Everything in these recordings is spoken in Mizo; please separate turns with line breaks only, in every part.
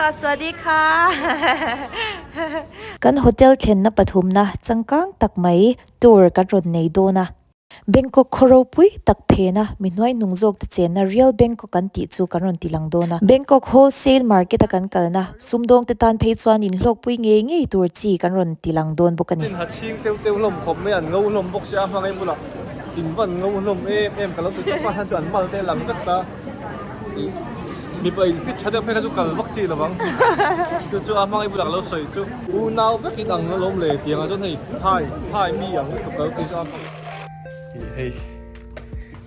Sawasdi kha.
Kan hotel thlenna pathumna changkang tak mai tour kan rawn nei dawn a. Bangkok khaw ropui tak phena mi hnuaihnung zawk te chenna Real Bangkok an tih chu kan rawn ti lang dawn a. Bangkok wholesale market a kan kalna sumdawng te tan phei chuan inhlawkpui ngei ngei tur chi kan rawn ti lang dawn bawk a ni.
In ha chhing teuh teuh hlawm khawp mai, an ngo hlawm bawk sia, a hmangaih bulah in van ngo hlawm em em ka lo ti tawp a, hlan chu an mal te a lang vek ta. Mipa in fit tha deuh phei kha chu kal vak chi lovang chu chu a hmangaih bulah ka lo sawi chu unau vek in ang alawm le tiang ah chuan hei thai thai mi ang lutuk ka lo ti chu a hmangaih hei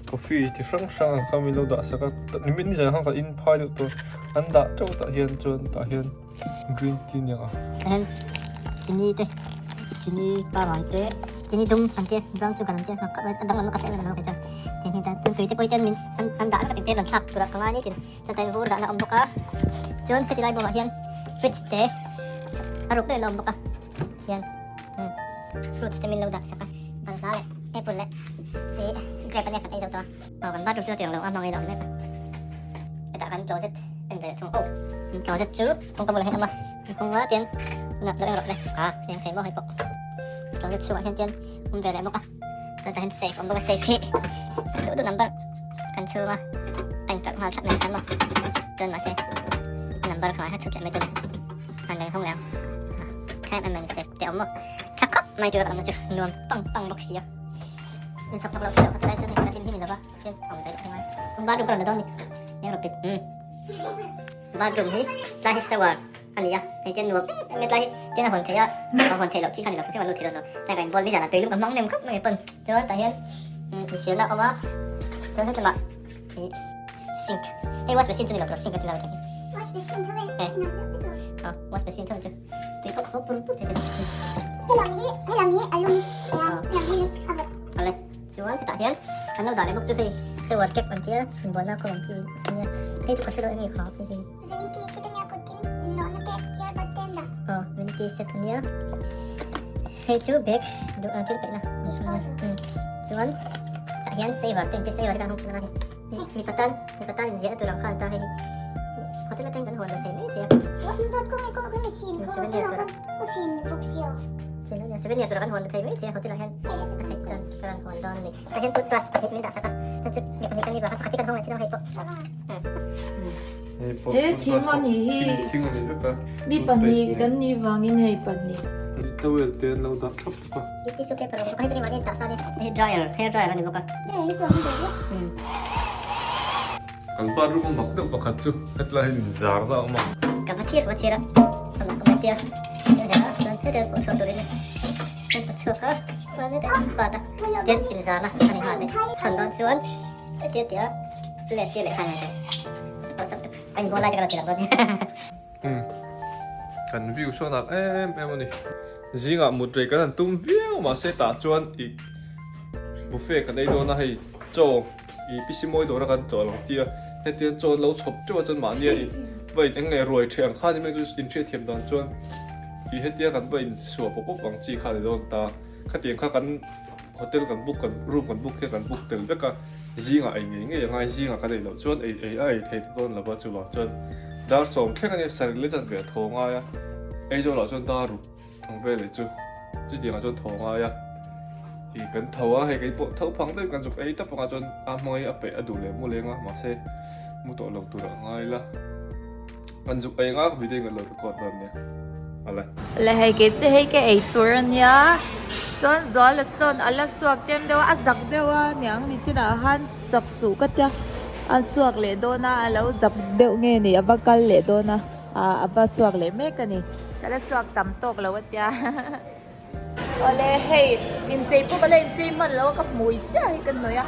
coffee chi hrang hrang ang kha min lo dah sak a nimin nizan khan ka in phai deuh tawh an dah teuh tah hian chuan tah hian green tea nia
a. Tah hian chini te chini pangai te chini dum an tia brown sugar an tia a danglam ka hre em em chuan tiang hian chuan tui te pawh hi chuan min an dah vek a tih te rawn thlak tur ah ka ngai ni tin chuan tah hian vur dahna a awm bawk a chuan heti lai bawmah hian fridge te a ruk deuhin a awm bawk a hian umm fruits te min lo dah sak a balhla leh apple leh ih grape ania kan ei zo tawh a aw kan bathroom chu a tiang lo a hmang ei lo ang mek a hetah khan closet en ve leh thung aw closet chu kawngka bulah hian a awm a kawng a tian tunah lo eng rawh le ah eng thei maw hei pawh closet chhungah hian tian awm ve leh bawk a chuan tah hian safe awm bawk a safe hi duh duh number kan chhung a a inkalh nghal thlap mai ang maw chuan mahse a number kha ngai kha chhut leh mai tur a ni han leng hawng leh ang tha em em mai ni safe te a awm maw tha khawp mai tur a awm na chu nuam pang pang bawk si a inchhawk thawk loh theih loh kha tilai chuan hei kan in hi ni lova thil awm ve thei ngai bathroom ka rawn la dawn ni eng rawh pit umm bathroom hi tlai hi shower a ni a hei tian nuam em em tlai hi tian a hawn theih a a hawn theih loh chi kha ni lo hrim a lut thei dawn lo tlai ka inbual nizan ah tui lum ka hmang nem khawp mai pawn chuan tah hian inchhirna a awm a chuan hetlem ah ih sink hei wash basin chu ni lo tur sink a ti lo thei
wash basin tho e
eh wash basin tho chu tui pawh ka pur pur thei thei
helam hi helam hi a lum helam hi a vawt
ale Chuan hetah hian an lo dah leh bawk chu hei shower cap an tia inbualna kawng ang chi a nia hei chu ka hre lo eng nge kha hei hi.
Vanity kit ania kut tin nawhna te earbud te an dah.
Aw vanity set ania hei chu bag duh ang thil peihna
disposal
chuan tah hian saver te inti saver hi kan hawng thin a hei mipa tan mipa tan inziahna tur ang kha an ta hei hi hotel atang kan hawn lo thei mai thei a.
Dawt kawng nge kawng kawng nge chin
souvenir tur a.
Ka chin bawk si aw.
Chin ania souvenir tur a kan hawn lo thei mai thei a hotel ah hian. Theih chuan ka rawn hawn dawn a ni. Tah hian toothbrush pahnih min dah sak a, chuan chu mi pahnih kan ni vang a, pakhat hi kan hawng leh sin ang hei pawh.
He thing a nih hi. Mi pahnih kan nih vangin hei pahnih.
Towel te an lo dah thlap bawk a.
Tissue paper a awm bawk a, hei chu keimahni in dah sa ania. Hei dryer, hair dryer a ni bawk a.
Dryer hi chu a awm ve viau.
Kan bathroom a mak deuh pakhat chu hetlai hian inzar na a awm a.
Ka va thir va thir a, a mak mai tia. Chuan herh a, chuan hetiang pawh chhuak turin. Kan pa chhuak a, chuan heta in fat a, tin inzarna a ni nghal mai. Chhan dawn chuan hetia tia let tir leh khan a ni thei. A inbual lai te ka lo ti lang dawn nia.
Umm kan view sawn ah em em a ni. Zingah mut rei kan han tum viau mahse tah chuan ih buffet kan ei dawn a hei chaw ih pc mawi dawr a kan chaw ang tia hetiang chaw an lo chhawp teuh a chuan mahnia ih va in eng leh ruai theh ang khan emaw chu inhriatthiam dan chuan ih hetia kan va in suah pawp pawp ang chi kha a ni dawn ta khatiang kha kan hotel kan book kan room kan book hian kan book tel vek a zingah ei ngei ngei a ngai zingah kan ei loh chuan ei ei a ei thei ta dawn lova chuvang chuan dar sawm thleng ania sarih leh chanve a thaw ngai a Aizawl ah chuan dar ruk ang vel leh chu chutiang ah chuan thaw ngai a ih kan tho a hei keipawh tho phang deuh kan zuk ei tap anga chuan a hmangaih a peih a duh leh mu leng a mahse mu tawh lo tur a ngai la kan zuk ei anga video in kan lo record dawn nia ale.
Le hei kei chu hei ka ei tur ania chuan Zuala sawn a la chhuak tlem deuh a a zak deuh a niang ni chinah khan zak suh ka tia a chhuak leh dawn a a lo zak deuh nge ni a va kal leh dawn a. A va chhuak leh mek a ni. Ka la chhuak tam tawk lo a tia. Awle hei inchei pawh ka la inchei hman lo a ka hmui chiah hi ka hnawih a.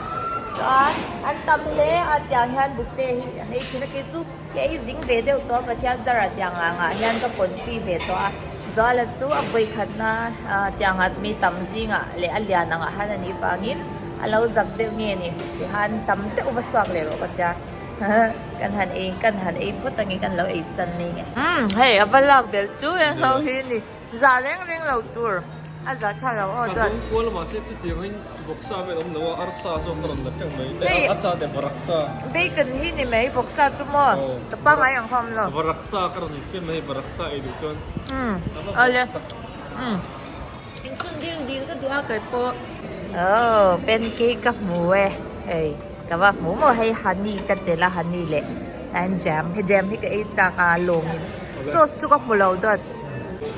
Chuan an tam hle a tiang hian buffet hi an ei thin a kei chu ka ei zing ve deuh tawh a Pathian zarah tiang angah hian ka confi ve tawh a. Zuala chu a vawikhatna tiangah mi tam zingah leh a lian angah hian a nih vangin a lo zak deuh nge ni tihan tam deuh va chhuak leh rawh ka tia. Kan han ei kan han ei phawt ange kan lo ei san mai nge. Umm hei a va lak belh chu eng ho hi ni za reng reng lo tur. A zah tha lo aw
Ka zawng kual mahse chutiangin vawksa vel awm lo a, arsa zawk ka rawn la teuh mai.
Hei
Arsa te varaksa.
Bacon hi ni mai vawksa chu maw? Ka pangngai ang kha awm lo.
Varaksa ka rawn fiam mai varaksa ei duh chuan.
Umm awle umm. Insun dil dil ka duh a kei pawh. Oh pancake ka hmu e hei ka va hmu maw hei honey ka tel a honey leh and jam he jam hi ka ei chak a lawngin sauce chu ka hmu lo dawt.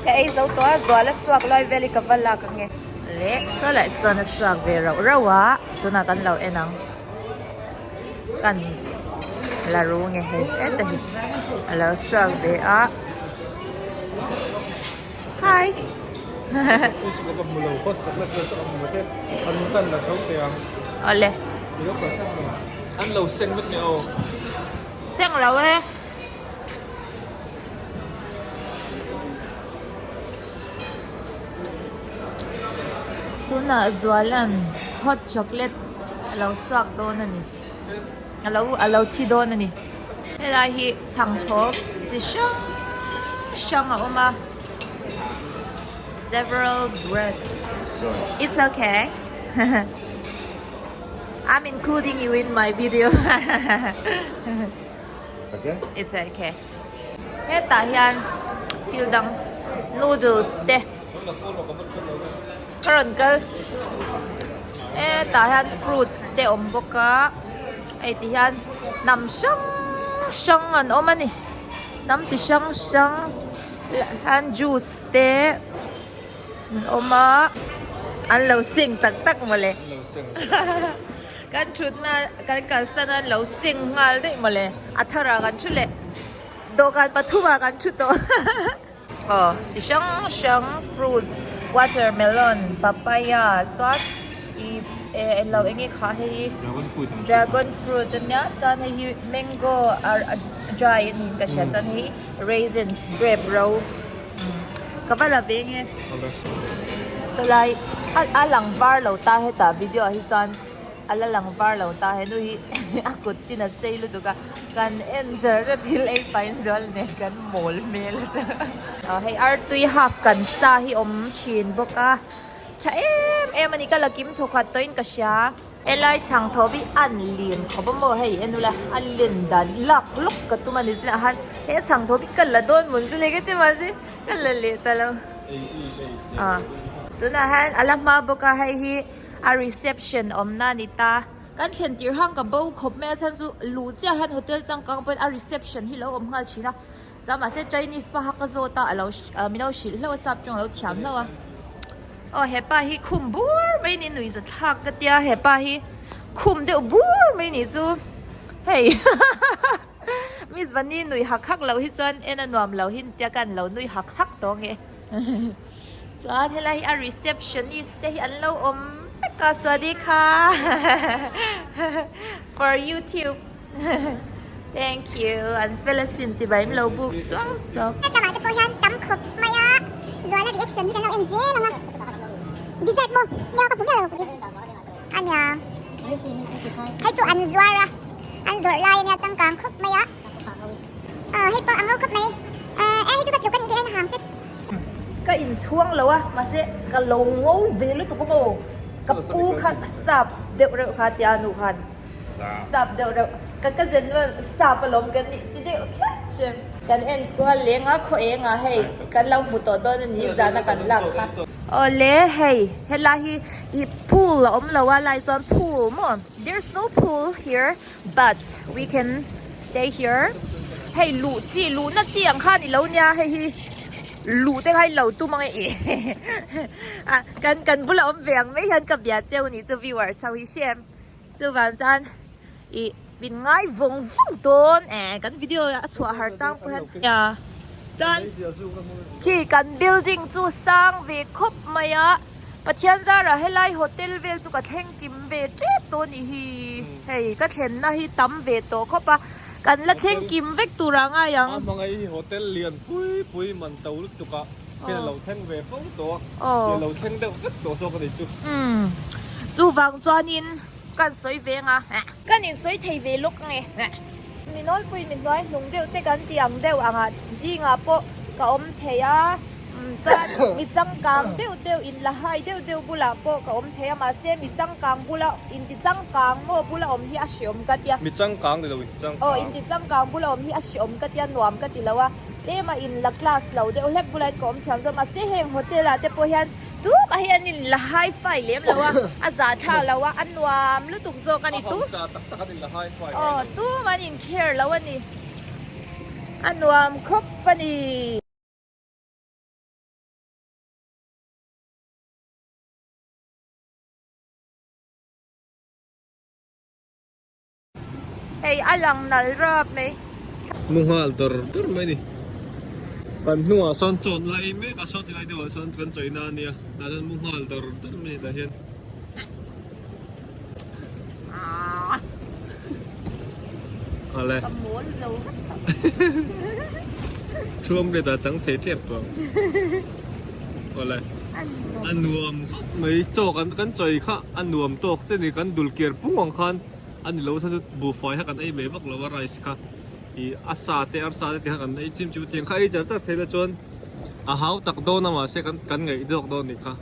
Ka ei zo tawh a zual a chhuak lai vel hi ka va lak ange. Leh saw lah chuan a chhuak ve rauh rauh a tunah kan lo en ang kan la ru nge hei heta hi a lo chhuak ve a hi awle seng lo e. Tunah Zuala'n hot chocolate a lo suak dawn a ni a lo a lo thi dawn a ni helai hi chhangthawp chi hrang hrang a awm a several breads it's okay I'm including you in my video. It's okay. Hetah hian thil dang noodles te ka rawn kal hetah hian fruits te awm bawk a hei ti hian hnam hrang hrang an awm a ni hnam chi hrang hrang hian juice te an awm a an lo sing tak tak mawle. Kan thutna kan kalsan a lo sing nghal daih mawle a tharah kan thu leh dawhkan pathumah kan thu tawh aw chi hrang hrang fruits watermelon papaya chuan ih eh englo eng nge kha hei hi dragon fruit ania chuan hei hi mango a dry a niin ka hria chuan hei raisins grape ro ka va la ve nge sawlai a lang var lo ta hetah video ah hi chuan a la lang var lo ta henu hi a kut tin a sei lutuk a kan en char a thil ei pahin zual nen kan mawl hmel a hei artui half kan sa hi awm thin bawk a tha em em a ni ka la kim thawkhat tawhin ka hria. Helai chhang tho hi an lin khawp a maw hei en ula a len dan lak lawk ka tum a ni chiah han he chhang tho hi ka la dawn mun chu ni ka ti mahse ka la leh ta lo ah tunah hian a la hma bawk a hei hi a reception awmna a ni ta kan thlen tirh hang ka bo khawp mai a chhan chu luh chiah hian hotel changkang pawhin a reception hi lo awm nghal thin a chuan mahse chinese pa kha ka zawt a a lo min lo hrilh hlauh a sap tawng a lo thiam hlauh a. Aw hepa hi khum bur mai ni nui za thlak ka tia hepa hi khum deuh bur mai ni chu hei miss vani nui hak hak loh hi chuan en a nuam lo hi tia kan lo nui hak hak tawh nge chuan helai hi a receptionist te hi an lo awm vek a chuan i kha for youtube thank you an fel asin chibai min lo buk suau suau.
Tlangah te pawh hian tam khawp mai a, Zuala reaction hi kan lo en zel ang a, dessert maw nia ka hmu miah lo a nia, hei chu an zuar a, an zawrh lai ania changkang khawp mai a, aw hei pawh a ngo khawp mai, eh hei chu ka tluk a nih tih a inhang hret.
Ka inchhuang lo a mahse ka lo ngo ve lutuk a maw ka pu kha sap deuh reuh kha tia nu khan. Sap deuh reuh. Ka ka zen rual sap alawm kan nih ti deuh tlat che. Kan en kual leng a khaw eng ah hei kan lo hmu tawh dawn a ni zan a kan lak kha. Awle hei helai hi ih pool a awm lo a lai chuan pool maw there's no pool here but we can stay here hei luh chi luhna chi ang kha ni lo nia hei hi luh te kha in lo tum ang e ih ah kan kan bula awm ve ang mai hian ka bia cheu ni chu viewers ho hi hriat. Chuvang chuan ih min ngai vawng vawng dawn eh kan video a chhuah har chang pawh hian nia chuan khi kan building chu sang ve khawp mai a Pathian zarah helai hotel vel chu ka thleng kim ve tep tawh a nih hi hei ka thlenna hi tam ve tawh khawp a kan la thleng kim vek tur ah ngai ang.
A hmangaih hi hotel lian pui pui man to lutuk ah hian a lo thleng ve fo tawh a, a lo thleng deuh vek tawh zawk a ni chu.
Umm chuvang chuanin kan sawi ve anga kan insawi thei ve lawk ange mi nawlpuiin mi hnuai hnung deuh te kan ti ang deuh angah zingah pawh ka awm thei a. Chuan mi changkang deuh deuh in la hai deuh deuh bulah pawh ka awm thei a mahse mi changkang bula inti changkang maw bula awm hi a hreawm ka tia.
Mi changkang ni lo inti changkang.
Aw inti changkang bula awm hi a hreawm ka tia nuam ka ti lo a tlema in la class lo deuh hlek bula in ka awm thiam zawk mahse heng hotel ah te pawh hian tumah hi an in la hi fi lem lo a a zahthlak lo a a nuam lutuk zawk a ni tu.
A hausa tak tak an in la hi fi.
Aw tumah an in care lo a ni a nuam khawp a ni. Hei a lang nal rap mai.
Mu nghal dawr dawr mai a ni. Kan hnungah sawn chawn lai mek a sawn tilai deuhah sawn kan chawina a nia tah chuan mu nghal dawr dawr mai a ni tah hian. Awle.
Ka mawl zo vek tawh.
Thuam let ah chang thei tep tawh ang. Awle. A nuam khawp mai chaw kan kan chawi kha a nuam tawk che ni kan dul kiar pung ang khan a ni lo kha chu buhfai kha kan ei ve vak lo a rice kha ih a sa te arsa te ti kha kan ei chim chim a tiang kha ei char char thei la chuan a hau tak dawn a mahse kan kan ngaih zawk dawn a nih kha.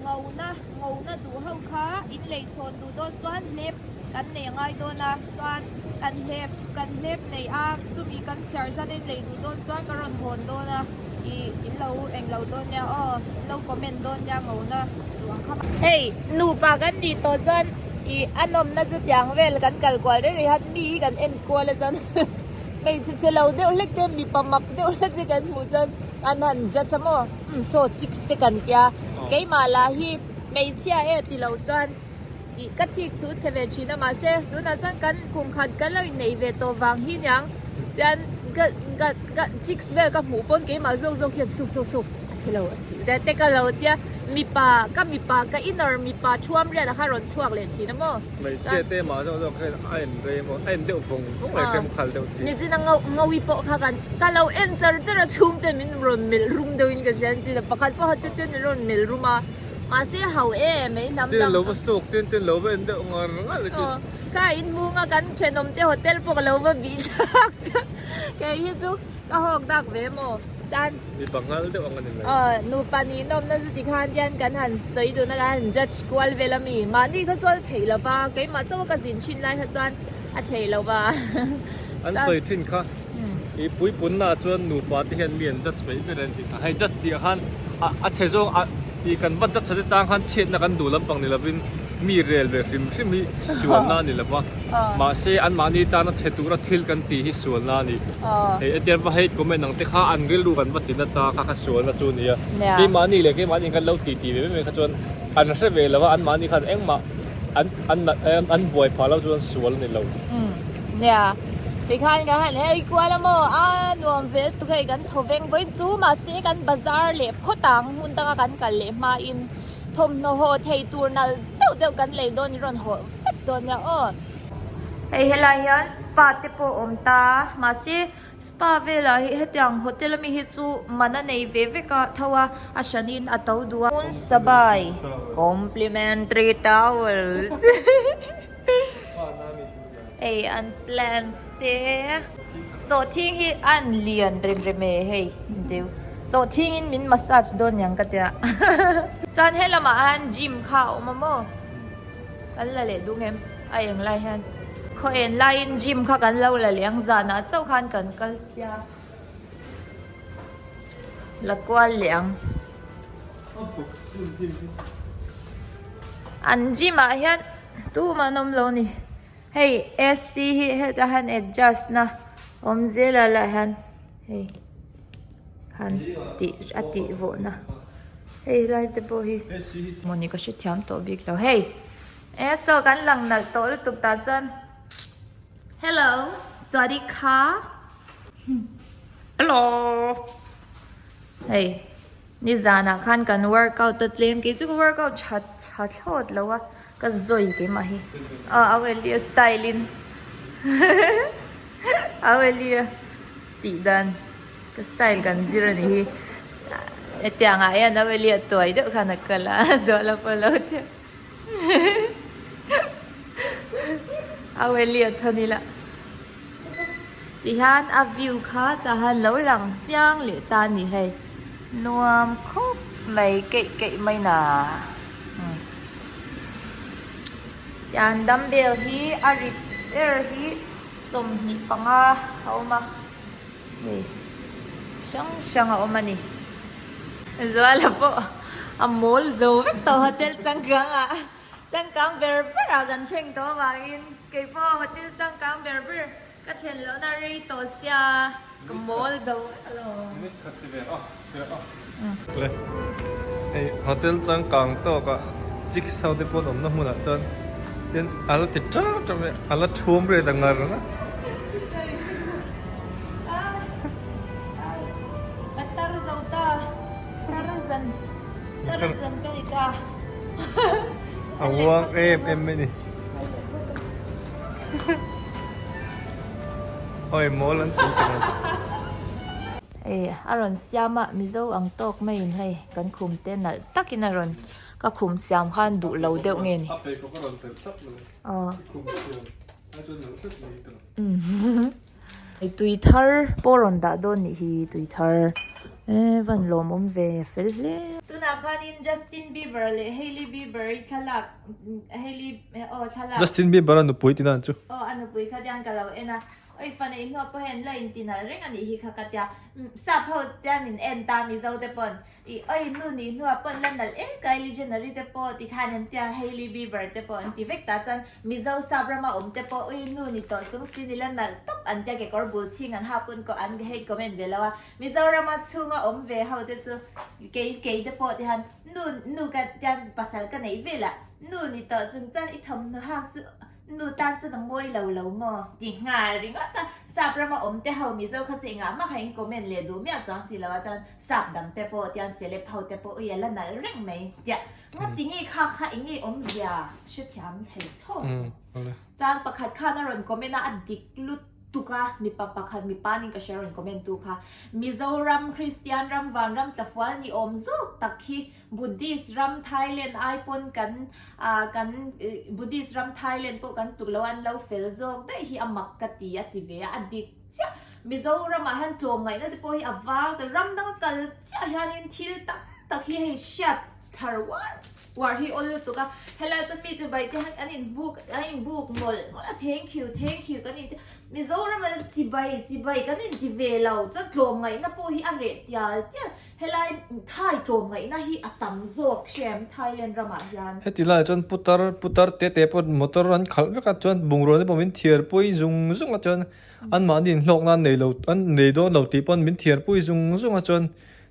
Ngona, ngona duh ho kha in lei chhawn duh dawn chuan hlep kan nei angai dawn a, chuan kan hlep kan hlep nei a, chumi kan chhiar zat a in lei duh dawn chuan ka rawn hawn dawn a, ih in lo eng lo dawn nia aw, in lo comment dawn nia ngona duh ang kha. Hei nupa kan nih tawh chuan ih a nawmna chu tiang vel kan kal kual reng reng hian mi hi kan en kual a chuan hmeichhe chhe lo deuh hlek te mipa mak deuh hlek te kan hmuh chuan an han judge a maw. Umm saw chicks te kan tia keimah lah hi hmeichhia e ti lo chuan ih ka thik thu chhe ve thin a mahse tunah chuan kan kum khat kan lo inneih ve tawh vang hi niang tian ka ka ka chicks vel ka hmuh pawn keimah zawk zawk hian suk suk suk a chhe lo a chhe lo te ka lo tia mipa ka mipa ka inner mipa thuam riat a kha rawn chhuak leh thin a maw.
Hmeichhia te mah zawk zawk hian a en rei maw a en deuh vawng vawng leh hrem khal deuh thin.
Nichina ngau ngawi pawh kha kan ka lo en char char a chhungte min rawn melh rum deuh in ka hria nichina pakhat pawh kha chu chuan min rawn melh rum a mahse ho e mai hnam
dang. Tin lo va stalk tin tin lo va en deuh ngar ngar le tin.
Kha in hmung a kan thenawm te hotel pawh ka lo va bih thlak kei hi chu ka hawk dak ve maw chuan.
Mipa nghal deuh ang a ni mai.
Aw, nupa ninawmna chu tikhan hian kan han sawi dun a, kan han judge kual vel a mi. Mahni kha chuan a theih lo va, keimah chauh a ka zin thin lai kha chuan a theih lo va.
An sawi thin kha, i puipunna ah chuan nupa te hian mi an judge mai ber an ti kha. Hei judge tih ah khan a chhe zawng a i kan va judge te tang khan chhiatna kan duh lampang ni lovin mi rel ve hrim hrim hi sualna a ni lo va. Mahse anmahni tana chhe tura thil kan tih hi sualna a ni. Hei etiang va hate comment ang te kha an rilru kan va ti nata kha kha sualna chu a ni a. Keimahni leh keimahni kan lo ti ti ve mai mai kha chuan an hre ve lo a, anmahni khan engmah an an an buai phah lo chuan sual a ni lo.
Nia, tikhan kan han hei kual a maw? A nuam ve lutuk hei kan thaw veng vawiin chu mahse kan bazar leh phawt ang hmun danga kan kal leh hmain thawmhnaw haw thei tur nal deuh deuh kan lei dawn i rawn haw vek dawn nia aw. Hei helai hian spa te pawh a awm ta mahse spa velah hi hetiang hotel ami hi chu man a nei ve vek a tho a a hranin a to duh a. Hmun sabai complimentary towels hei an plants te sawhthing hi a an lian rem rem e hei deuh sawhthing in min massage dawn niang ka tia chuan helamah hian gym kha a awm a maw. Kan la leh dung em? A eng lai hian khaw en laiin gym kha kan lo la leh ang zanah chauh khan kan kal sia la kual leh ang. An gym ah hian tumah an awm lo ni hei AC hi hetah hian adjust na awm zel a lah hian hei khan tih a tih vawh na. Hei lai te pawh hi mawni ka hrethiam tawh bik lo hei e saw kan lang nalh tawh lutuk tah chuan hello sawdikha hello hei nizanah khan kan workout a tlem kei chu ka workout tha tha thlawt lo a ka zawi keimah hi aw a welia style in a welia tih dan. Ka style kan zir a nih hi. Hetiang ah hian Amelia tuai deuh khan a kal a, zual a pawh lo chiah. Amelia thawn ila. Tihian a view kha tah hian lo lang chiang leh ta a ni hei. Nuam khawp mai keih keih mai na. Tian dumbbell hi a rit ber hi 25 a awm a. Hei hrang hrang a awm a ni. Zuala pawh a mawl zo vek tawh hotel changkang ah changkang ber ber ah kan thleng tawh avangin keipawh hotel changkang ber ber ka thlen lohna rei tawh sia ka mawl zo vek alawm.
Minute khat ti ve a ve a. Le hei hotel changkang tawk ah chicks ho te pawh an awmna hmunah chuan tin a la ti tap tap mai a la chhum riat ang ngar a.
Ka tar zo ta tarzan tarzan ka ni ta.
A uang em em mai ni. Oi mawl an ti tawh.
Hei a rawn siam a mizo ang tawk maiin hei kan khum te nalh takin a rawn ka khum siam khan duh lo deuh nge ni.
A pheikhawk a rawn pel tlat mai. Khum siam ai chuan nalh hret mai tawh.
Hei tui thar pawh rawn dah dawn nih hi tui thar e van lawmawm ve fel hle. Tunah khanin Justin Bieber leh Hailey Bieber i thlalak Hailey aw thlalak.
Justin Bieber a nupui tina chu.
Aw a nupui kha tiang ka lo en a. Oi fana in hnuah pawh hian la in ti nalh reng a nih hi kha ka tia. Sap ho tian in en ta Mizo te pawn i oi nu nih hnuah pawn la nalh em Kylie Jenner-i te pawh ti khan an tia Hailey Bieber te pawh an ti vek ta chuan Mizo sap rama awm te pawh oi nu ni tawh chung si ni la nalh tawp an tia kekawr bul chhing an ha pawn ko an hei comment ve lo a Mizorama chhunga awm ve ho te chu kei kei te pawh ti han nu nu ka tian pasal ka neih vel ah nu ni tawh chung chuan i thawmhnaw hak chu Nu tan chuan a mawi lo lo maw? Ti nghal ringawt a, Sap rama awm te ho Mizo kha chu engah mah kha in comment leh duh miah chuang si lo a chuan Sap dang te pawh tiang celeb ho te pawh ui a la nalh reng mai tia nga ti nge kha kha eng nge awmzia hrethiam thei thlawt lo. Chuan pakhat khan a rawn comment a a dik lut tuk a mipa pakhat mipa nin ka hria rawn comment tu kha Mizoram Kristian ram vanram tlafual ni awm zawk tak hi Buddhist ram Thailand ai pawn kan ah kan Buddhist ram Thailand pawh kan tluk lo a an lo fel zawk daih hi a mak ka ti a ti ve a a dik chiah Mizoram ah hian tlawmngaihna te pawh hi a vang ta ram danga kal chiah hianin thil tam tak hi hei hriat thar uar uar hi awl lutuk a helai chuan mi chu bai te hian an in buk an in buk mawlh mawlh a thank you thank you kan in ti Mizoram ah chibai chibai kan in ti ve lo chuan tlawmngaihna pawh hi a reh tial tial. Helai Thai tlawmngaihna hi a tam zawk hrem Thailand ramah hian.
Heti laiah chuan putar putar te te pawh motor an khalh vek a chuan bungrua te pawh min thiar pui zung zung a chuan anmahni inhlawk nan nei lo an nei dawn lo tih pawn min thiar pui zung zung a chuan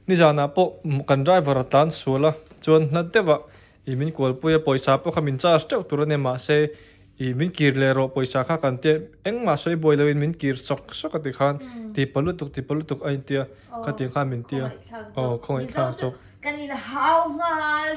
nizanah pawh kan driver a tlan sual a chuan hla deuh ah ih min kualpui a pawisa pawh kha min charge teuh tur a nia mahse Ih min kir leh rawh pawisa kha kan tia engmah sawi buai loin min kir sawk sawk a ti khan ti pa lutuk ti pa lutuk a intia kha tiang khan min tia aw khawngaih thlak zawk.
Kan in hau nghal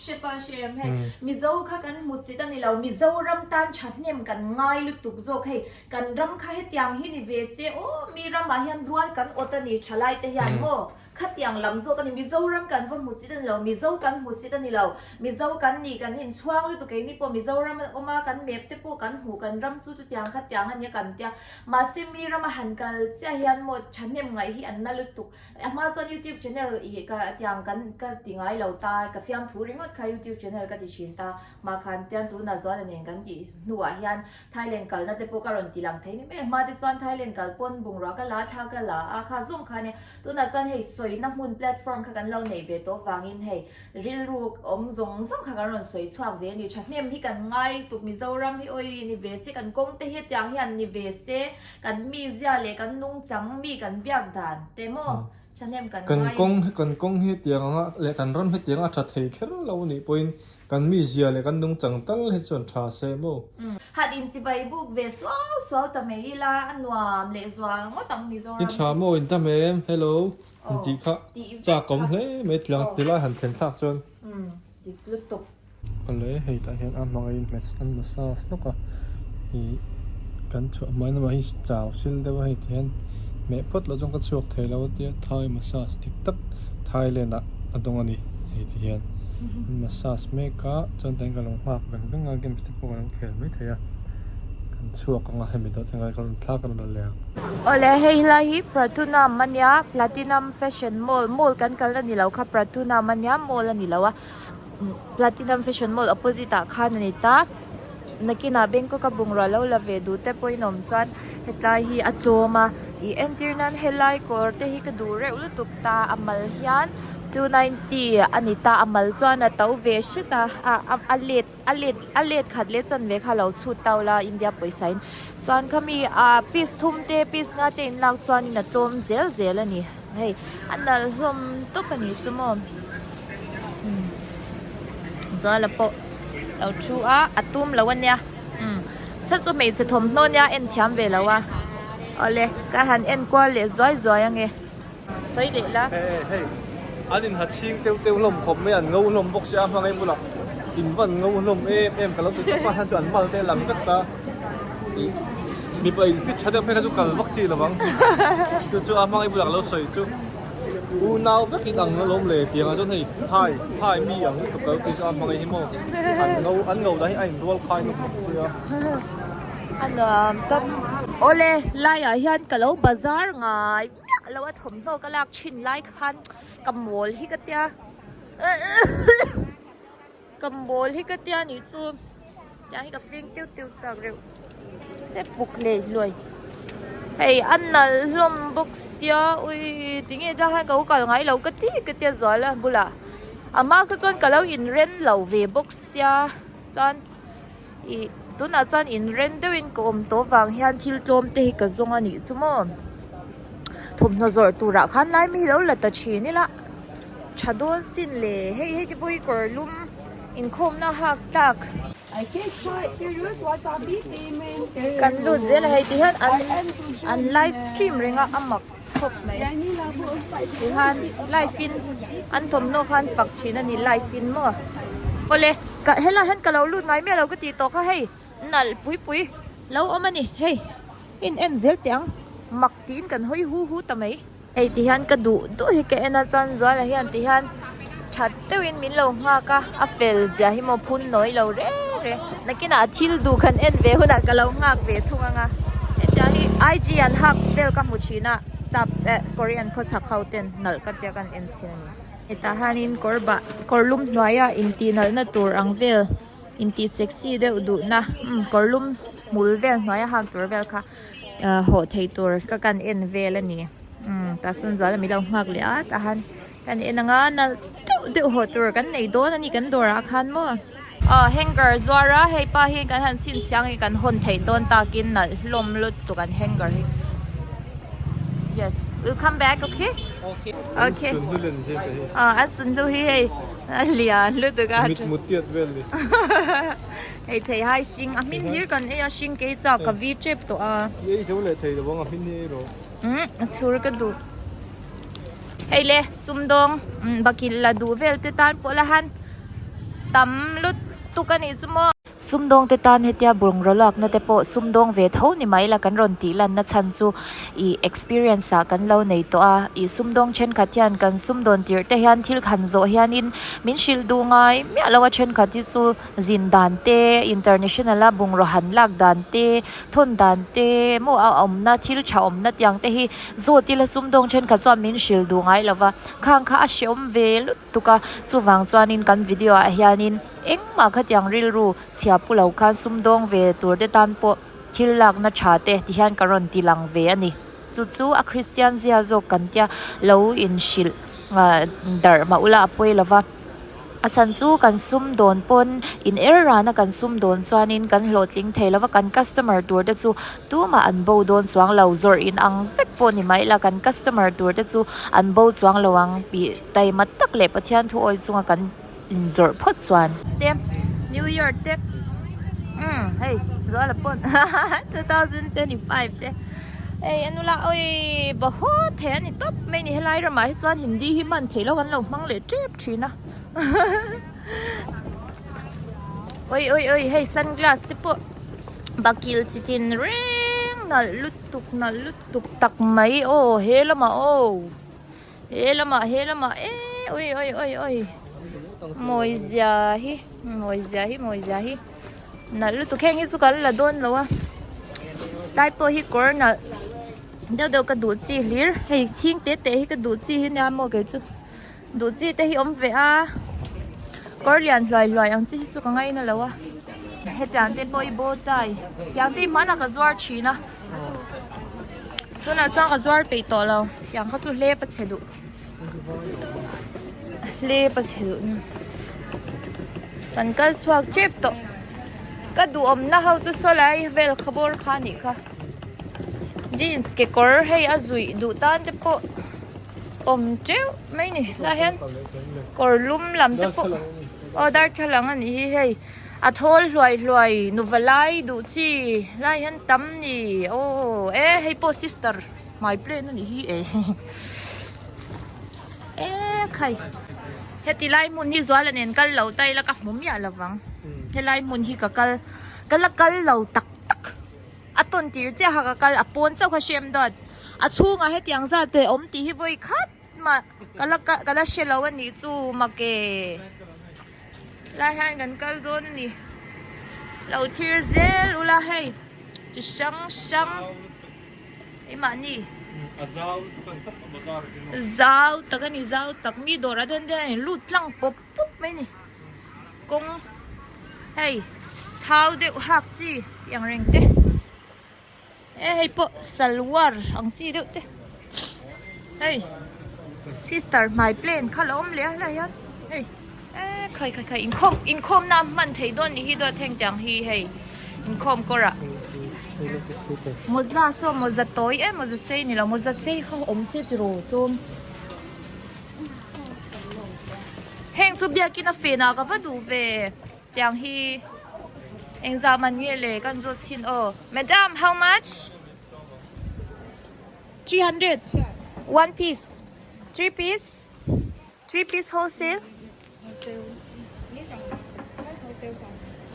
hrep hrep a hrem hei Mizo kha kan hmu sit a ni lo Mizoram tan thahnem kan ngai lutuk zawk hei kan ram kha hetiang hi ni ve se aw mi ramah hian rual kan awt a ni thalai te hian maw Khatiang lam zawk a ni. Mizoram kan va hmusit a ni lo, Mizo kan hmusit a ni lo. Mizo kan ni, kan inchhuang lutuk keini pawh Mizoram a awm a, kan map te pawh kan hmuh, kan ram chu chutiang khatiang a nia kan tia. Mahse mi rama han kal chiah hian maw thahnem ngaih hi an na lutuk. A hma chuan youtube channel ih ka tiang kan ka ti ngai lo ta, ka fiamthu ringawt kha youtube channel ka ti thin ta. Mah khan tian tunah Zuala nen kan tih hnuah hian Thailand kalna te pawh ka rawn ti lang thei ni mai a. Hma te chuan Thailand kal pawn bungrua ka la, thla ka la a, kha zawng kha ania. Tunah chuan hei sawina hmun platform kha kan lo neih ve tawh vangin hei rilru awm zawng zawng kha kan rawn sawi chhuak ve a ni. Thahnem hi kan ngai lutuk Mizoram hi awi ni ve se kan kawng te hi hetiang hian ni ve se kan mizia leh kan nungchang mi kan biak dan te maw thahnem kan
Kan
ngai.
kawng hi kan kawng hi hetiang anga leh kan ram hetiang a tha thei kher lo anih pawhin Kan mizia leh kan nungchang tal hi chuan tha se maw?
Han inchibai buk ve suau suau ta mai ila a nuam leh zual ngawt ang Mizoram
I tha maw in tam em? Hello in tih kha chak awm hle mai tlang ti lai han thlen thlak chuan.
Umm dik lutuk.
Awle hei tah hian a hmanga in hmet an massage hlawk a ih kan chhuah hma in amah hi chau sil deuh a hei ti hian meh phawt loh chuan ka chhuak thei lo a tia Thai massage dik tak Thailand ah a dawng a ni hei ti hian an massage mek a chuan tiang ka lo nghak veng veng a games te pawh ka lo khel mai thei a. Kan chhuak anga hemi dawt hian kan rawn thlak a rawn la leh ang.
Awle hei lai hi Pratunam ania Platinum Fashion Mall mall kan kalna ni lo kha Pratunam ania mall a ni lo a Platinum Fashion Mall opposite ah khan a ni ta nakinah Bangkok a bungrua lo la ve duh te pawhin awm chuan hetlai hi a tlawm a ih entir nan helai kawr te hi ka duh reuh lutuk ta a mal hian 290 a ni ta a mal chuan a to ve hret a ah a let. A let a let khat leh chanve kha lo chhut tau la India pawisa in chuan khami ah piece thum te piece nga te in lak chuan in a tlawm zel zel a ni hei a nalh hlawm tawp a ni chu maw umm Zuala pawh lo thu a a tum lo a nia umm chhan chu hmeichhe thawmhnaw nia en thiam ve lo a awle ka han en kual leh zuai zuai ange. Sawi leh la.
Hei hei an in ha chhing teuh teuh hlawm khawp mai an ngo hlawm bawk sia hmangaih bulah in van ngo hlawm em em ka lo ti tawp a hlan chu an mal te a lang vek ta ih mipa in fit tha deuh phei kha chu kal vak chi lo ang chu chu a hmangaih bulah ka lo sawi chu unau vek in ang alawm le tiang ah chuan hei thai thai mi ang lutuk ka lo ti chu a hmangaih hi maw an ngo an ngo dan hi a inrual khai nawk bawk sia.
A nuam tawp. Awle laiah hian ka lo bazar ngai. Miah lo a thawmhnaw ka lak thin lai khan ka mawl hi ka tia ka mawl hi ka tia nih chu tiang hi ka fing tiu tiu chak reuh se puk hlei hluai hei a nalh hlawm bawk sia ui tinge tah hian ka lo kal ngai lo ka ti ka tia zual a bulah a hma kha chuan ka lo inren lo ve bawk sia chuan. Ih tunah chuan inren deuhin ka awm tawh vang hian thil tlawm te hi ka zawng a nih chu maw thawmhnaw zawrh turah khan lai mi hi lo la ta thin ila tha dawn sin le hei hei te pawh hi kawr lum inkhawmna hak tlak kan lut zel a hei ti hian an an live stream reng a a mak khawp mai tihian live in an thawmhnaw khan fak thin a ni live in maw awle ka helaiah hian ka lo lut ngai miah lo ka tih tawh kha hei nalh pui pui lo awm a ni hei in en zel teh ang mak tiin kan hawi hu hu ta mai hei tihian ka duh duh hi ka en a chuan zuala hian tihian that deuhin min lo nghak a a fel zia hi maw phun nawi lo reng reng nakinah thil duh kan en ve hunah ka lo nghak ve thung ang a hetiang hi IG an hak vel ka hmu thin a sap eh Korean khawchhak ho ten nalh ka tia kan en chhin a ni hetah hianin kawr bah kawr lum hnuaia intih nalhna tur ang vel intih sexy deuh duhna umm kawr lum hmul vel hnuaia hak tur vel kha ah hawh theih tur ka kan en vel a ni umm tah chuan zuala min lo nghak leh a tah han. Kan en anga nalh deuh deuh haw tur kan nei dawn a ni kan dawrah khan maw. Aw hanger zuar a hei pa hi kan han chhinchhiang hi kan hawn theih dawn takin nalh hlawm lutuk an hanger hi. Yes, we'll come back okay?
Okay.
Okay. Aw a sunhlu hi hei a lian lutuk a.
Mit mutiat vel ni.
Hei thei hai hring a hmin hlir kan ei a hring kei chak ka vi tep tawh a.
I ei zo leh thei lo ang a hmin hi ei rawh.
Umm a chhur ka duh. Hei le sumdawng bakilh la duh vel te tan pawh la han tam lutuk a nih chu maw.
Sumdawng te tan hetia bungraw lakna te pawh sumdawng ve tho ni mai la kan rawn tih lanna chhan chu ih experience ah kan lo nei tawh a ih sumdawng thenkhat hian kan sumdawn tirh te hian thil khan zawh hianin min hrilh duh ngai miah lo a thenkhat hi chu zin dan te international a bungraw han lak dan te thawn dan te maw a awmna thil tha awmna tiang te hi Zawt ila sumdawng thenkhat chuan min hrilh duh ngai lo va, khang kha a hrehawm ve lutuk a, chuvang chuanin kan video ah hianin engmah khatiang rilru chhia pu lo khan sumdawng ve tur te tan pawh thil lakna tha te ti hian ka rawn ti lang ve a ni. Chu chu a Kristian zia zawk kan tia lo inhrilh darh mah ula a pawi lo va. A chhan chu kan sum dawn pawn in er rana kan sum dawn chuanin kan hlawhtling thei lova kan customer tur te chu tumah an bo dawn chuang lo zawrh in ang vek pawh ni mai la kan customer tur te chu an bo chuang lo ang tih taima tak leh Pathian thu awi chunga kan inzawrh phawt chuan.
Te New Year te umm hei Zuala pawn 2025 te hei a nula awi bahut thei a ni tawp mai ni helai ramah hi chuan Hindi hi hman theih loh an lo hmang leh tep. Thin a oi oi oi hei sunglass te pawh bakil chi tin reng nalh lutuk nalh lutuk tak mai aw he lamah aw he lamah he lamah e oi oi oi oi mawi zia hi mawi zia hi mawi zia hi nalh lutuk heng hi chu kan la dawn lo a. Tlai pawh hi kawr nalh deuh deuh ka duh chi hlir hei chhing te te hi ka duh chi hi nia maw kei chu duh chi te hi awm ve a kawr lian hluai hluai ang chi hi chu ka ngaina lo a hetiang te pawh hi bow tie tiang te hi hmanah ka zuar thin a tunah chuan ka zuar peih tawh lo tiang kha chu hlep a chhe duh hlep a chhe duh kan kal chhuak tep tawh ka duhawmna ho chu saw lai vel kha bawr kha a nih kha jeans kekawr hei a zuih duh tan te pawh awm teuh mai ni lah hian kawr lum lam te pawh aw darthlalang a nih hi hei a thawl hluai hluai nuva lai duh chi lai hian tam ni aw e hei pawh sister hmai plan a nih hi e e khai heti lai hmun hi zuala nen kal lo ta ila ka hmu miah lovang helai hmun hi ka kal ka la kal lo tak tak a tawn tir chiah kha ka kal a pawn chauh kha hrem dawt a chhungah hetiang zat te awm tih hi vawi khat mah ka la ka la hre lo a nih chu mak e lai hian kan kal dawn a ni lo thlir zel ula hei chi hrang hrang. Keimahni zau tak a ni zau tak mi dawrah te hian a in lut tlang pawp pawp mai a ni kawng hei thau deuh hak chi tih ang reng te e hei pawh salwar ang chi deuh te hei sister hmai plan kha la awm leh a helaiah hian hei e khai khai khai inkhawm inkhawm na hman theih dawn ni hi dawt heng tiang hi hei inkhawm kawrah mawza saw mawza tawi em mawza sei ni lo mawza sei kha awm se tiraw tlawm heng chu biakin a fen ah ka va duh ve tiang hi engzah man nge le kan zawt chhin aw madam how much 300 one piece three piece Three piece wholesale?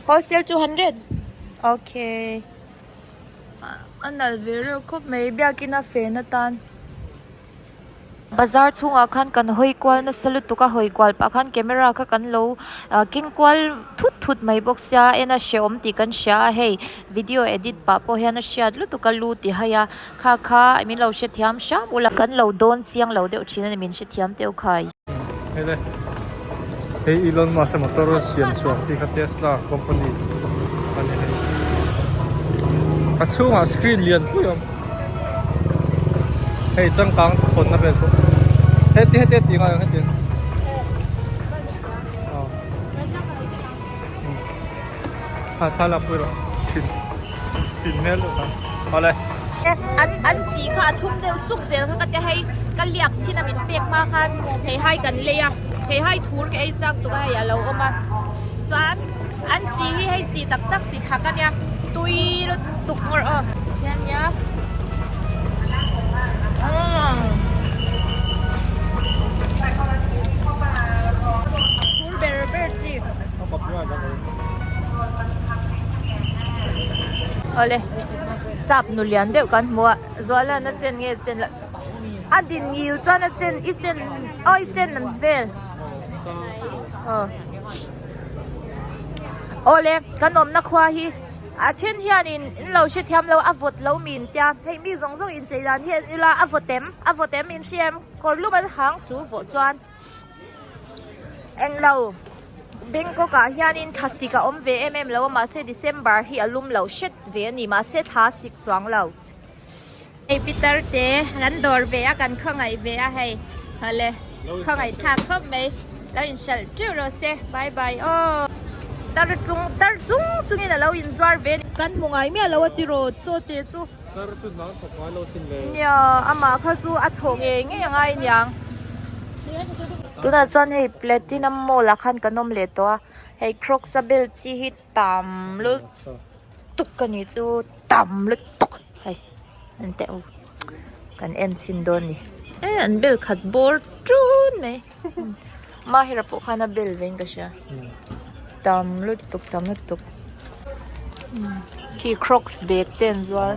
Wholesale 200? Okay. A nal ve reuh khawp mai biakin a fen atan.
Bazar chhungah khan kan hawi kual nasa lutuk a hawi kual pah khan camera kha kan lo keng kual thut thut mai bawk sia en a hrehawm tih kan hria a hei video edit pah pawh hian a hriat lutuk a lu ti hai a. Kha kha min lo hrethiam hram ula. Kan lo dawn chiang lo deuh thin a ni min hrethiam teuh khai.
Hei le hei Elon Musk a motor siam chhuak chi kha Tesla company a ni hei. A chhungah screen lian pui a awm. Hei changkang hawnna vel pawh. Heti heti a tih ngai ang heti. Ha thla lak pui rawh thin thin hmel deuh kha awle.
An an chi kha a thlum deuh suk zel kha ka ti hei ka liak chin a min pek hma khan theihai kan lei a theihai thur ka ei chak tuk a hei a lo awm a chuan an chi hi hei chi tak tak chi thak a nia tui lutuk ngawrh aw thian nia thur ber ber chi. Awle sap nu lian deuh kan hmu a Zuala'n a chen nge chen loh a din ngil chuan a chen i chen aw i chen an vel aw awle kan awmna khua hi a then hianin in lo hrethiam lo a vawt lo min tia hei mi zawng zawng inchei dan hi en ila a vawt em a vawt em in hria em kawr lum an hang chu vawh chuan. Englo Bangkok ah hianin thlasik a awm ve em em lo a mahse December hi a lum lo hret ve a ni mahse thla sik chuang lo. Hei Peter te kan dawr ve a kan khawngaih ve a hei hale khawngaih thlak khawp mai lo inhralh teuh rawh se bye bye aw tar chung tar chung chungin a lo inzuar ve a ni. Kan hmu ngai miah lo a tiraw chaw te chu.
Tar chu nang thawk ngai lo thin le.
Nia, amah kha chu a thawh ngei ngei a ngai niang.
Tunah chuan hei Platinum Mall ah khan kan awm leh tawh a, hei Crocs a bel chi hi tam lutuk a ni chu tam lutuk hei an teh u kan en chhin dawn a ni e an bel khat bawr tun mai Mahira pawh khan a bel ve in ka hria tam lutuk tam lutuk khi crocs bag te an zuar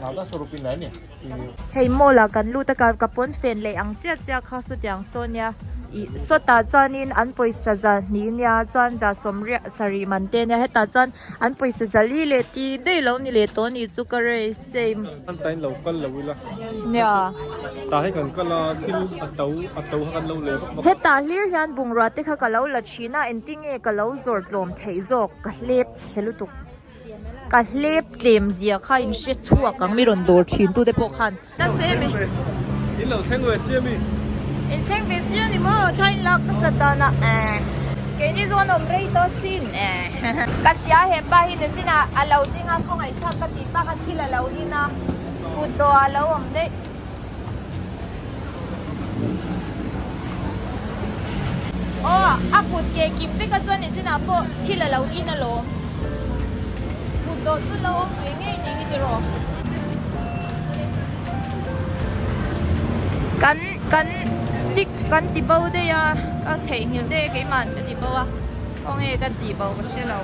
hei mall ah kan lut a ka pawn fen leh ang chiah chiah kha sawtiang saw nia.
Ih sawtah chuanin an pawisa za hnih nia chuan za sawmriat sarih man te ania hetah chuan an pawisa za li leh tih daih lo ni leh tawh a nih chu ka rei same.
An tain lo kal lo ila.
Nia.
Tah hi kan kal a thil a to a to kha kan lo lei vak vak a.
Hetah hlir hian bungrua te kha ka lo la thin a engtinge ka lo zawr tlawm theih zawk ka hlep chhe lutuk. Ka hlep tlem zia kha in hre chhuak ang mi rawn dawr thin tu te pawh khan. Nasa em e.
In lo thleng ve chiah mi.
In thleng ve chiah ni maw tha in lak nasa dan a eh. Keini zawn awm rei tawh sin eh. Ka hria he pa hi nachin ah a lo ding a khawngaih thlak ka tih tak a thil a lo in a kut dawh ah a lo awm daih. Aw a kut ke kim vek a chuan nichin ah pawh thil a lo in alawm kut dawh chu lo awm ve ngei ni hi tiraw kan kan stick kan ti bo daih a ka theihnghilh daih a keimah ka ti bo a khawnge ka tih bo ka hre lo.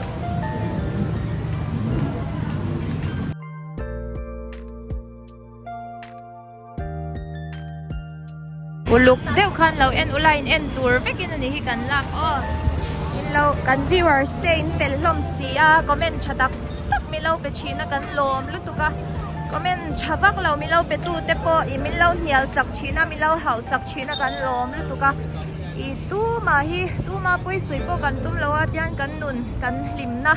Uluk deuh khan lo en ula in en tur vekin a ni hi kan lak aw in lo kan viewers te in fel hlawm si a comment tha tak tak mi lo pe thin a kan lawm lutuk a comment tha vak lo mi lo pe tu te pawh ih min lo hnial sak thin a mi lo hauh sak thin a kan lawm lutuk a ih tumah hi tuma pawisawi pawh kan tum lo a tiang kan nun kan hlimna.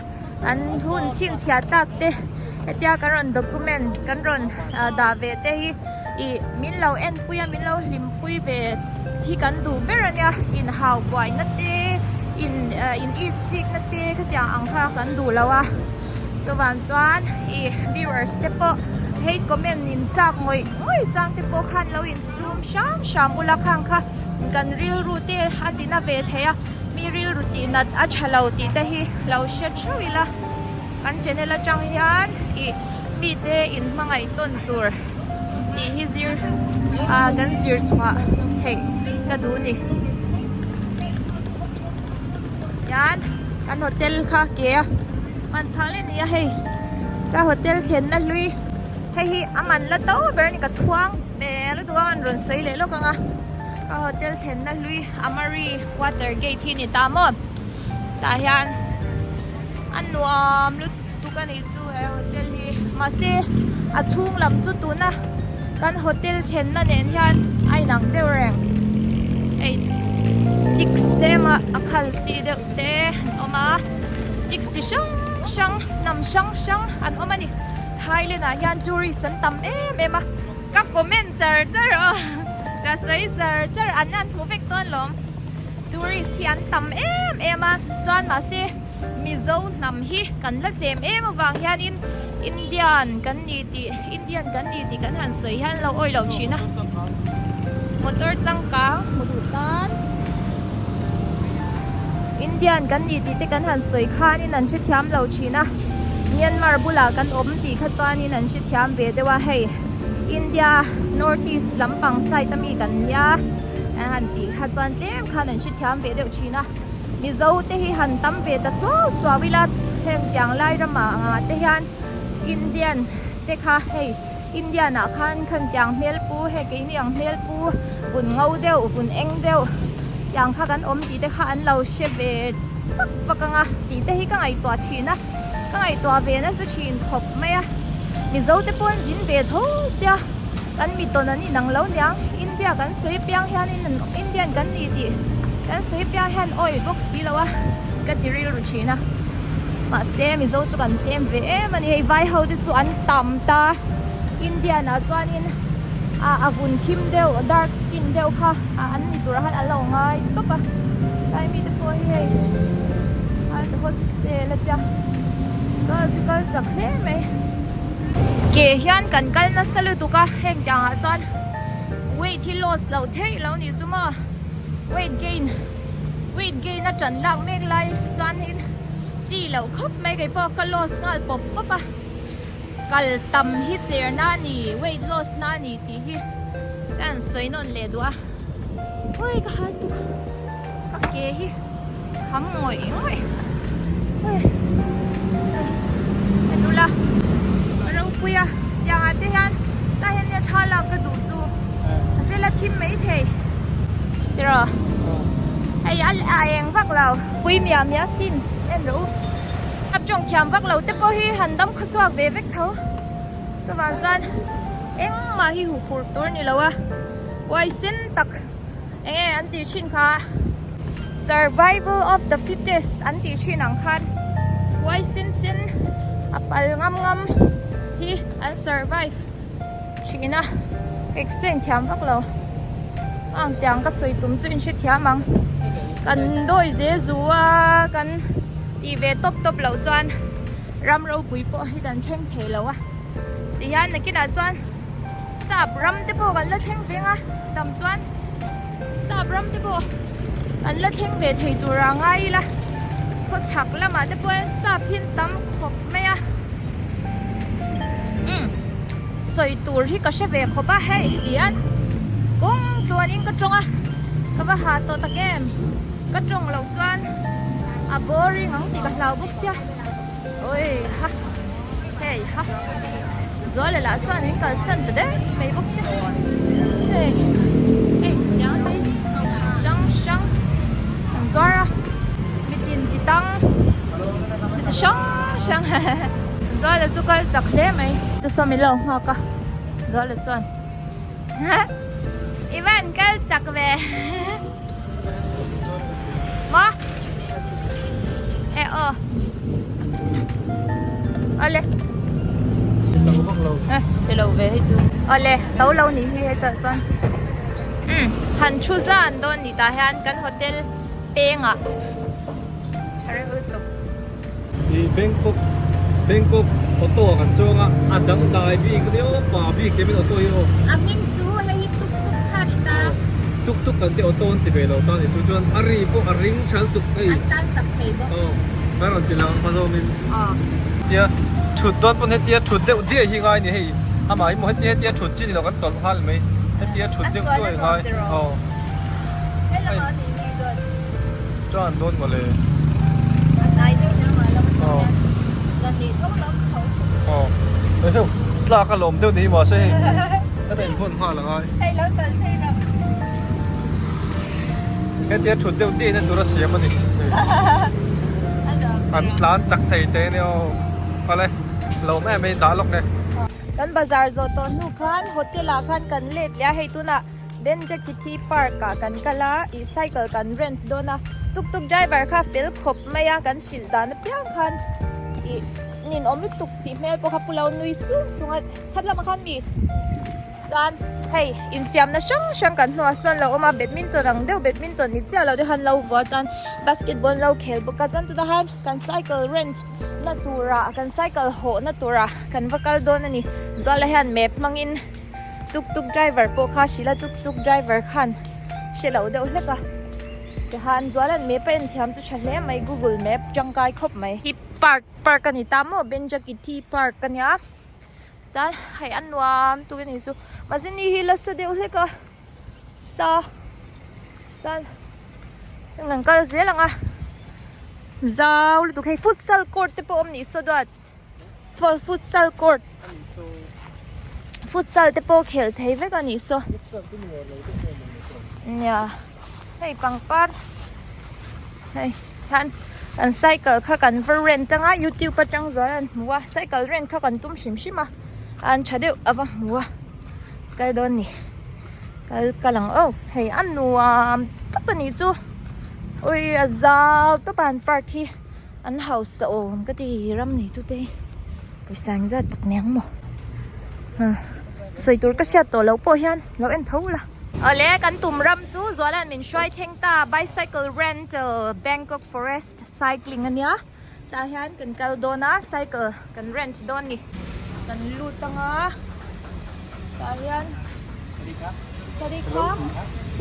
An hun chhinchhiah tlak te hetia kan rawn document kan rawn dah ve te hi ih min lo enpui a min lo hlimpui ve hi kan duh ber a nia inhau buaina te in in it chik na te khatiang ang kha kan duh lo a chuvang chuan ih viewers te pawh hate comment in chak ngawih ngawih chang te pawh khan lo insum hram hram ula khang kha kan rilru te a ti na ve thei a. Mi rilru tih nat a tha lo tih te hi lo hre theuh ila kan channel atang hian ih mite in hmangaih tawn tur tih hi zir ah kan zir chhuah theih ka duh ni hian kan hotel kha ke a man phah leh ni a hei ka hotel thlenna hlui hei hi a man la to ber a ni ka chhuang ve lutuk a an rawn sawi leh lawk ang a. Ka hotel thlenna hlui Amari water gate hi ni ta maw tah hian a nuam lutuk a nih chu he hotel hi mahse a chhung lam chu tuna kan hotel thlenna nen hian a inang deuh reng hei chicks tlem a a khal chi deuh te an awm a chicks chi hrang hrang hnam hrang hrang an awm a ni Thailand ah hian tourist an tam em em a. Ka comment char char aw ka sawi char char an an hmu vek dawn lawm tourist hi an tam em em a chuan mahse Mizo hnam hi kan la tlem em avang hianin Indian kan ni tih Indian kan ni tih kan han sawi hian lo awih loh thin a motor changkang hmu duh tan Indian kan ni tih te kan han sawi khanin an hrethiam lo thin a Myanmar bulah kan awm tih kha chuanin an hrethiam ve deuh a hei India North East lampang side ami kan nia an han tih kha chuan tlem khan an hrethiam ve deuh thin a Mizo te hi han tam ve ta suau suau ila heng tiang lai ramah angah te hian Indian te kha hei Indian ah khan khan tiang hmel pu hei keini ang hmel pu vun ngo deuh vun eng deuh tiang kha kan awm tih te kha an lo hre ve vak vak ang a tih te hi ka ngaihtuah thin a ka ngaihtuah ve nasa thin khawp mai a Mizo te pawh an zin ve tho sia kan mi tawn an inang lo niang India kan sawi piang hian in Indian kan ni tih kan sawi piang hian awih bawk si lo a ka ti rilru thin a. Mahse Mizo chu kan tlem ve em a ni hei vai ho te chu an tam ta Indian ah chuanin ah a vun thim deuh dark skin deuh kha ah an ni turah khan an lo ngai tawp a tlai mite pawh hi hei an hot sale a tia chuan chu kal chak hle mai ke hian kan kal nasa lutuk a heng tiang ah chuan weight hi loss loh theih lo ni chu maw weight gain. Weight gain a tan lak mek lai chuanin chi loh khawp mai kei pawh ka loss nghal pawp pawp a kal tam hi cher na a ni weight loss na a ni tih hi ka han sawi nawn leh duh a hawi ka hal tuk ka ke hi kham ngawih ngawih hawi a nula a ropui a tiang ah te hian tah hian nia thla lak ka duh chu a zela chim mai thei tiraw. Hei a a eng vak lo. Pui miah miah sin en rawh u. Ap tawng thiam vak lo te pawh hi han dam khaw chhuak ve vek tho. Chuvang chuan engmah hi huh phurh tur ni lo a. Uai sen tak eng nge an tih thin kha survival of the fittest an tih thin ang khan uai sen sen a pal ngam ngam hi an survive thin a ka explain thiam vak lo ang tiang ka sawi tum chu in hre thiam ang kan dawi zel zu a kan tih ve tawp tawp loh chuan ram ropui pawh hi kan thleng thei lo a tihian nakinah chuan. Sap ram te pawh kan la thleng ve ang a tam chuan sap ram te pawh an la thleng ve thei tur a ngai ila khaw chhak lamah te pawh hian sap hi an tam khawp mai a umm sawi tur hi ka hre ve khawp a hei tihian kawng chuanin ka tawng a ka va hah tawh tak em ka tawng loh chuan a boring ang tih ka hlau bawk sia awi ha. Hei ha Zuala lah chuan min kalsan ta daih mai bawk sia hei hei tiang te hi hrang hrang an zuar a mitin chi tang mi chi hrang hrang Zuala chu kal chak hle mai chu saw min lo nghak a Zuala chuan i van kal chak ve maw e aw awle eh che lo ve hei chu awle to lo nih hi hetah chuan umm han thu zan dawn ni tah hian kan hotel pengah tha reuh lutuk.
I Bangkok Bangkok auto ah kan chuang a a dangdai bik a nia aw pa bik tiamin auto hi aw.
A hming chu hei hi tuk tuk kha a ni ta.
Tuk tuk kan tih auto an ti ve lo ta ni chu chuan a ri pawh a ring thal tuk hei.
An tan chak thei bawk.
Aw kan rawn ti lang hma zawngin. Aw. Tia thut dawn pawn hetia thut deuh diai hi ngai ni hei amah hi maw hetia hetia thut chi ni lo kan tawlh nghal mai hetia thut deuh duai ngai aw.
He lamah a nih hi dawn.
Chuan dawn mawle.
A hnai deuh nia mah lam atang hian zan hnih tho lam tho.
Aw hei heuh tlak a lawm deuh ni hi mahse hei heta in vawn nghal a ngai.
Hei lo talh phei rawh.
Hetia thut deuh diai na tur a siam a ni. An tlan chak thei te nia aw. Awle lawm em em dah lawk nge.
Kan bazar zawh tawh hnu khan hotel ah khan kan let leh a hei tunah Benjakithi park ah kan kal a ih cycle kan rent dawn a tuk tuk driver kha fel khawp mai a kan hrilh dan apiang khan ih ninawm lutuk tih hmel pawh kha pu lo nui sung sung a khat lamah khan mi chuan hei infiamna hrang hrang kan hnuah sawn lo awm a badminton ang deuh badminton ni chiah lo te khan lo vua chuan basketball lo khel bawk a chuan chutah khan kan cycle rent na turah kan cycle hawh na turah kan va kal dawn a ni chuan hian map hmangin. Tuk tuk driver pawh kha hrilh a tuk tuk driver khan hre lo deuh hlek a tihan Zuala'n map a en thiam chu tha hle mai google map tangkai khawp mai. Hi park park a ni ta maw Benjakithi park a nia chuan hei a nuam tuk a ni chu mahse ni hi la sa deuh hlek a sa chuan kan kal zel ang a zau lutuk hei futsal court te pawh awm ni saw duat. Futsal court futsal te pawh khelh thei vek a nih saw nia hei pangpar hei hian kan cycle kha kan va rent anga youtube atang zual an hmu a cycle rent kha kan tum hrim hrim a an tha deuh a va hmu a kal dawn ni kal kal ang aw hei a nuam tawp a nih chu ui a zau tawp a an park hi. An hausa awm ka ti ram nei tute hi pawisa engzat tak niang maw sawi tur ka hriat tawh loh pawh hian lo en tho la. Awle kan tum ram chu Zuala'n min hruai thleng ta bicycle rental Bangkok forest cycling ania tah hian kan kal dawn a cycle kan rent dawn ni kan lut anga tah hian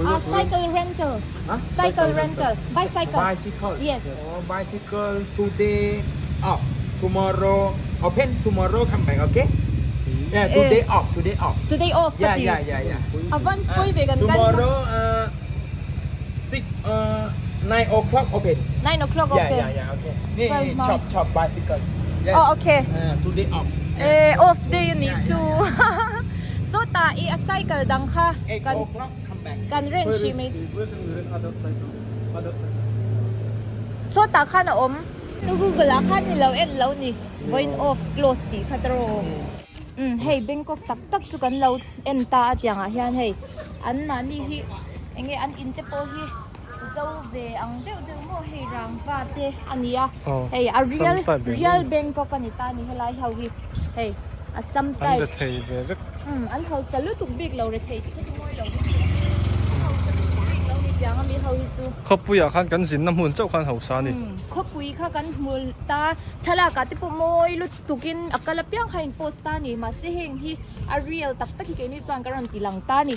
Ah, cycle rental.
Huh?
Cycle rental. Bicycle.
Bicycle.
Yes.
Oh, bicycle today off. Tomorrow open. Tomorrow come back. Okay. Yeah. Today off. Today off.
Today off.
Yeah, yeah, yeah, yeah.
Avan pui ve kan
Tomorrow 6 9 o'clock open.
9 o'clock
Yeah,
open.
yeah, yeah. Okay. Nee,
Well,
nee,
ma'am.
chop, chop bicycle. Yeah.
Oh, okay.
Today off.
Eh, off day ni chu. So ta i a cycle dang kha
8
kan
o'clock come back.
kan rent shi mai.
Where can we rent other cycles?
Sawtah khan a awm. Google ah khan i lo en lo ni. Vawiin off close tih kha tawh. Umm hei Bangkok tak tak chu kan lo en ta a tiangah hian hei an mahni hi eng nge an in te pawh hi zo ve ang deuh deuh maw hei rangva te a ni a hei a real real Bangkok a ni ta a ni helai ho hi hei a sam type umm an hausa lutuk bik lo rethei tih kha chu mawi lo bik an hausa lutuk bik lo ni tiang ami ho hi chu.
Khawpuiah khan kan zinna hmun chauh khan hausa a ni.
Khawpui kha kan hmu ta thlalakah te pawh mawi lutuk. Tukin a kal apiang kha in post ta a ni mahse heng hi a real tak tak hi keini chuan ka rawn ti lang ta a ni.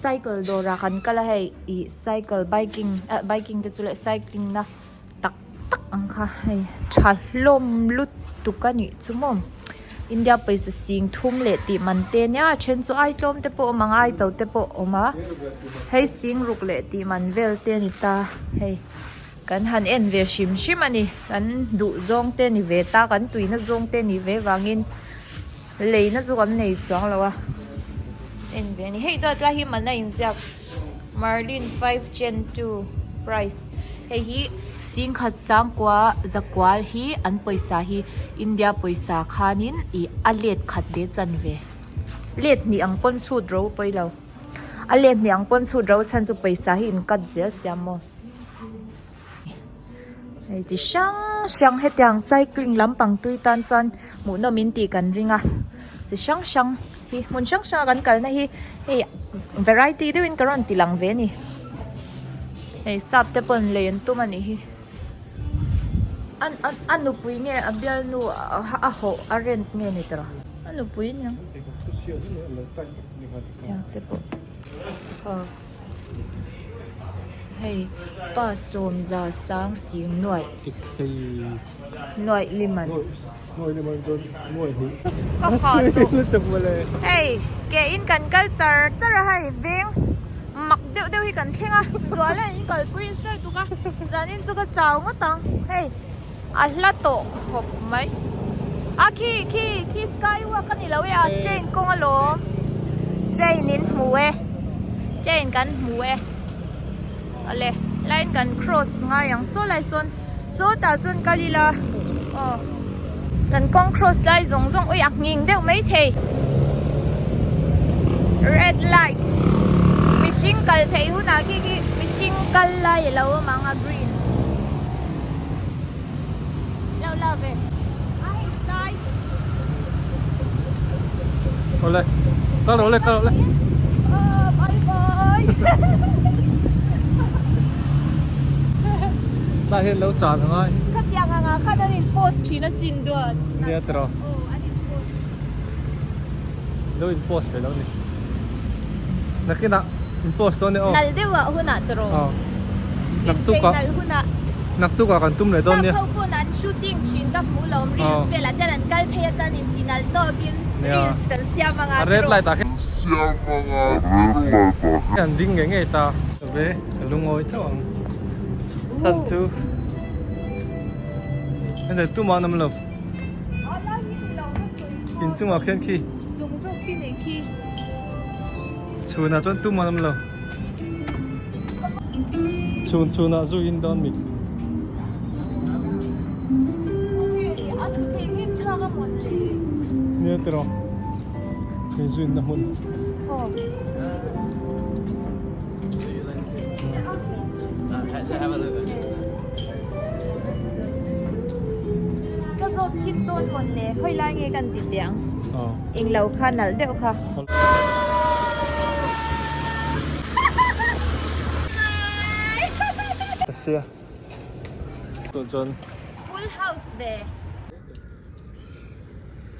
Cycle dawrah kan kal a hei ih cycle biking ah biking te chu leh cycling na tak tak ang kha hei tha hlawm lutuk a nih chu maw India pawisa sing thum leh tih man te nia a then chu ai tlawm te pawh a awm ang a ai to te pawh a awm a hei sing ruk leh tih man vel te a ni ta hei. Kan han en ve hrim hrim a ni. Kan duh zawng te ni ve ta, kan tuina zawng te ni ve vangin leina chu kan nei chuang lo a. En ve a ni. Hei dawt lai hi man a inziak Marlin 5 Gen 2 price. Hei hi Singkhat Sangkua Zakual hi an pawisa hi India pawisa khanin ih a let khat ve chan ve. Let hnih ang pawn chhut ro pawi lo. A let hnih ang pawn chhut ro chhan chu pawisa hi in cut zel siam maw. Hei chi hrang hrang hetiang cycling lampang tui tan chuan hmuhnawm in tih kan ring a chi hrang hrang hi hmun hrang hrang a kan kalna hi hei variety deuhin ka rawn ti lang ve a ni hei sap te pawn lei an tum a nih hi an an a nupui nge a bialnu a hawh a rent nge ni tawh a nupui aniang tiang te pawh aw. Hei pa sawmza sang sing nuaih nuaih liman ka ha tawh hei ke in kan kal char char a hei veng mak deuh deuh hi kan thleng a zuala in kalpui in sawi tuk a zanin chu ka chau ngawt ang hei a hla tawh khawp mai a khi khi khi sky walk a ni lo e a train kawng alawm train in hmu e train kan hmu e awle line kan cross ngai ang saw lai sawn saw tah chuan kal ila aw kan kawng cross lai zawng zawng ui a nghing deuh mai thei red light mihring kal theih hunah khi khi mihring kal lai alo awm ang a green. Lo la ve. A hei sai.
Ole. Kal rawh le, kal rawh le.
Oh, bye bye.
Lai hian lo chan angai.
Khatiang anga khan an in post thin a sin duan.
Nia tiraw.
Oh, an in post.
Lo in post ve lo ni. Nakinah in post dawn e aw.
Nal deuh ah hunah tiraw.
Aw. Naktukah.
Inchei nal hunah.
Naktukah kan tum leh dawn nia.
Sap ho pawn an shooting thin ka hmu lo reels velah chuan an kal phei a chuan inti nal tawkin reels kan siam anga
tiraw. A red light ah khian. Siam anga red light ah khian. An ding ngei ngei ta. Ve ka lungawi theuh ang. Chhan chu. Hei tumah an awm lo. In chungah khian khi.
Chung zawk khi nih khi.
Chhunah chuan tum an awm lo. Chhun chhunah zu in dawn mi. Nia tiraw. Hei zu in na hmun.
Ka zawt chhit dawn mawn le khawi lai nge kan ti teh ang eng lo kha nalh deuh kha.
Full house ve.